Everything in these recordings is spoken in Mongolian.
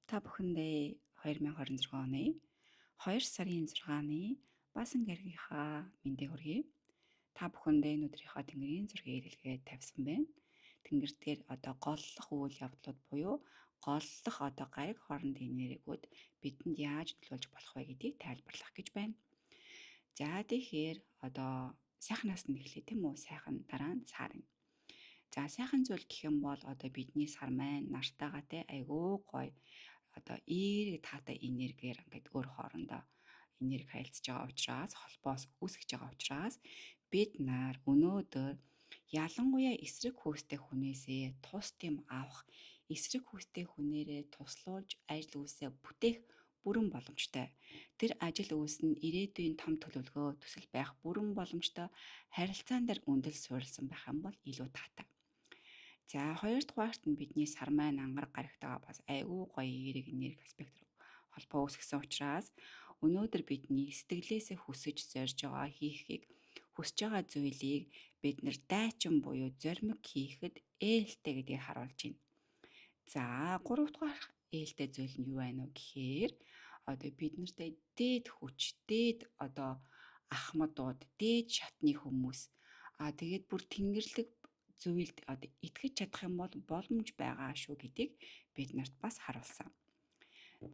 Та бүхэндээ 2026 оны 2 сарын 6-ны Баасан гарагийнхаа мэндийг хүргэе. Та бүхэндээ энэ өдрийнхөө Тэнгэрийн зургийг эргэлгээд тавьсан байна. Тэнгэр дээр одоо голлох үйл явдлууд буюу голлох одоо гариг хоорондын энергиуд бидэнд яаж нөлөөлж болох вэ гэдгийг тайлбарлах гэж байна. За, тэгэхээр одоо сайхнаас нь эхлэе, тийм үү? Сайхан, дараа нь сарын. За, сайхан зүйл гэх юм бол одоо бидний сар маань нартайгаа те айгүй гоё одоо эерэг таатай энергиэр ингээд өөр хоорондоо энерги харилцаж байгаа учраас, холбоос үүсгэж байгаа учраас бид нар өнөөдөр ялангуяа эсрэг хүйстэй хүнээсээ тус тэм авах, эсрэг хүйстэй хүнээрээ туслуулж ажил үйлсээ бүтээх бүрэн боломжтой. Тэр ажил үйлс нь ирээдүйн том төлөвлөгөө, төсөл байх бүрэн боломжтой харилцаан дээр үндэл суурилсан байх юм бол илүү таатай. За, хоёрдугаарт нь бидний сар маань ангаар гарагтайгаа бас айгүй гоё эерэг энерги спектр холбоо үүсгэсэн учраас өнөөдөр бидний сэтгэлээсээ хүсэж зорж байгаа, хийхийг хүсэж байгаа зүйлийг бид нэр дайчин буюу зоримог хийхэд ээлтэй гэдгийг харуулж байна. За, гуравдугаар ээлтэй зүйл нь юу байна вэ гэхээр одоо бид нартай дээд хүч, дээд одоо ахмадууд, дээд шатны хүмүүс, тэгээд бүр тэнгэрлэг зүйлд одоо итгэж чадах юм бол боломж байгаа шүү гэдгийг бид нарт бас харуулсан.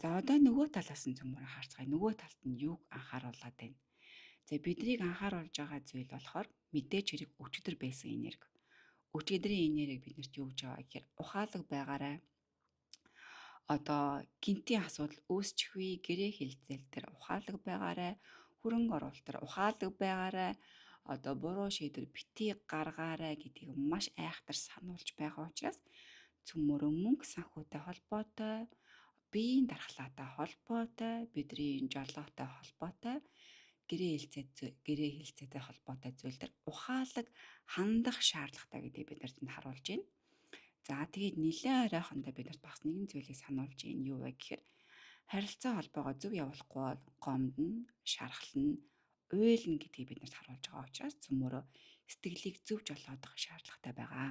За, одоо нөгөө талаас нь цөмөр харцгаая. Нөгөө талд нь юуг анхааруулад байна? За, биднийг анхааруулж байгаа зүйл болохоор мэдээж хэрэг өчигдөр байсан энерги. Өчигдрийн энерги биднэрт юу гэж байгаа гэхээр ухаалаг байгаарай. Одоо гинтийн асуудал үүсчихвээ, гэрээ хэлцэл дээр ухаалаг байгаарай, хөрөнгө оруулалт дээр ухаалаг байгаарай, одоо буруу шийдвэр битгий гаргаарай гэдгийг маш айхтар сануулж байгаа учраас цөмөрөө мөнгө санхүүтэй холбоотой, биеийн дархлаатай холбоотой, бидний жолоотой холбоотой, гэрээ хэлцээтэй холбоотой зүйл дээр ухаалаг хандах шаардлагатай гэдгийг бид нарт харуулж байна. За, тэгээд нэлээд ойрохондоо бид нарт бас нэгэн зүйлийг сануулж байна. Юу вэ гэхээр харилцаа холбоогоо зөв явуулахгүй бол гомдно, шархлна, уйлна гэдгийг бид нарт харуулж байгаа учраас цөмөрөө сэтгэлийг зөв жолоодох шаардлагатай байгаа.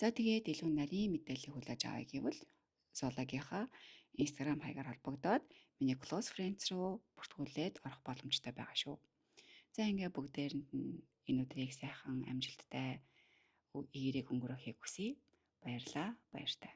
За, тэгээд илүү нарийн мэдээллийг хүлээж авъя гэвэл Зоологийнхаа Instagram хаягаар холбогдоод миний close friends руу бүртгүүлээд орох боломжтой байгаа шүү. За, ингээ бүгдээрэнд нь энэ өдрийг сайхан, амжилттай, эерэг өнгөрөөхийг хүсье. Баярлалаа. Баяртай.